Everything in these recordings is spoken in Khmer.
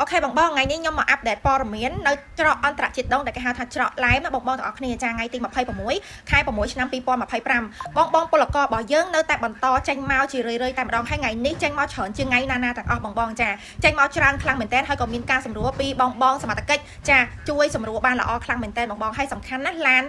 OK បងបងថ្ងៃនេះខ្ញុំមក update ព័ត៌មាននៅច្រកអន្តរជាតិដងដែលគេហៅថាច្រកឡែមណាបងបងទាំងអស់គ្នាចាថ្ងៃទី26ខែ6ឆ្នាំ2025បងបងពលកររបស់យើងនៅតែបន្តចេញមកជារឿយៗតែម្ដងហើយថ្ងៃនេះចេញមកច្រើនជាងថ្ងៃណាណាទាំងអស់បងបងចាចេញមកច្រើនខ្លាំងមែនទែនហើយក៏មានការសម្រួលពីបងបងសមត្ថកិច្ចចាជួយសម្រួលបានល្អខ្លាំងមែនទែនបងបងហើយសំខាន់ណាស់ឡាន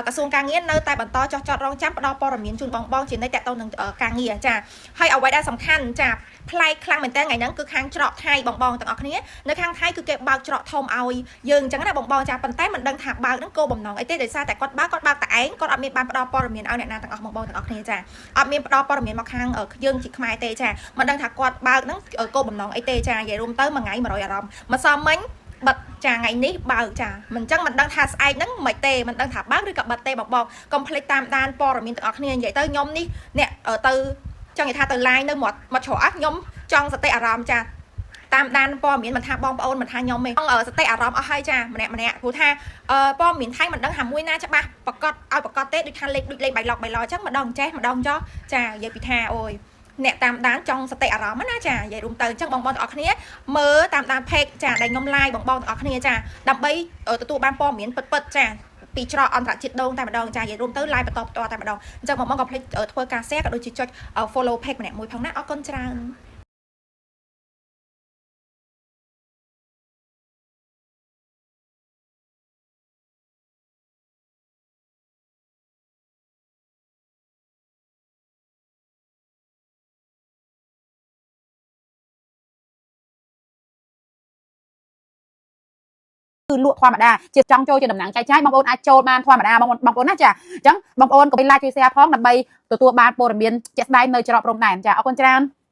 ក្រសួងការងារនៅតែបន្តចោះចតរងចាំផ្ដល់ព័ត៌មានជូនបងបងជានិច្ចតាក់ទងនឹងការងារចាហើយអ្វីដែលសំខាន់ចាប្លែកខ្លាំងមែនទែនថ្ងៃហ្នឹងគឺខាងច្រកថៃបងបងទាំងអស់គ្នានៅខាងថៃគឺគេបើកច្រកធំឲ្យយើងអញ្ចឹងណាបងបងចាប៉ុន្តែមិនដឹងថាបើកហ្នឹងគោលបំណងអីទេដោយសារតែគាត់បើកគាត់បើកតែឯងគាត់អត់មានបានផ្ដល់ព័ត៌មានឲ្យអ្នកណាទាំងអស់បងបងទាំងអស់គ្នាចាអត់មានផ្ដល់ព័ត៌មានមកខាងយើងជាខ្មែរទេចាមិនដឹងថាគាត់បើកហ្នឹងគោលបំណងអីទេចានិយាយរួមទៅមួយថ្ងៃ100អារម្មណ៍ម្សិលមិញបិទចាថ្ងៃនេះបើកចាមិនចឹងមិនដឹងថាស្អែកហ្នឹងមិនទេមិនដឹងថាបើកឬក៏បិទទេបងបងកុំភ្លេចតាមដានព័ត៌មានទាំងអស់គ្នានិយាយទៅខ្ញុំនេះអ្នកទៅចង់និយាយថាទៅ live នៅមាត់មាត់ច្រកខ្ញុំចង់សតិអារម្មណ៍ចាតាមដានព័ត៌មានមិនថាបងប្អូនមិនថាខ្ញុំទេសតិអារម្មណ៍អស់ហើយចាម្នាក់ម្នាក់ព្រោះថាព័ត៌មានថៃមិនដឹងថាមួយណាច្បាស់ប្រកាសឲ្យប្រកាសទេដូចថាលេខដូចលេខបៃឡុកបៃឡអញ្ចឹងម្ដងចេះម្ដងចោះចានិយាយពីថាអូយអ្នកតាមដានចង់សតិអារម្មណ៍ណាចានិយាយរួមទៅអញ្ចឹងបងប្អូនទាំងអស់គ្នាមើលតាមដាន page ចាដែលខ្ញុំ live បងប្អូនទាំងអស់គ្នាចាដើម្បីទទួលបានព័ត៌មានពិតៗចាពីច្រកអន្តរជាតិដូងតែម្ដងចានិយាយរួមទៅ live បន្តផ្ទាល់តែម្ដងអញ្ចឹងបងប្អូនកុំភ្លេចធ្វើការ share ក៏ដូចជាចុច follow page ម្នាក់មួយផងណាអរគុណច្រើន គឺលក់ធម្មតាជាចង់ចូលជាតំណាងចែកចាយបងប្អូនអាចចូលបានធម្មតាបងប្អូនបងប្អូនណាចាអញ្ចឹងបងប្អូនកុំភ្លេច like ជួយ share ផងដើម្បីទទួលបានព័ត៌មានជាក់ស្ដែងនៅច្រកព្រំដែនចាអរគុណច្រើន។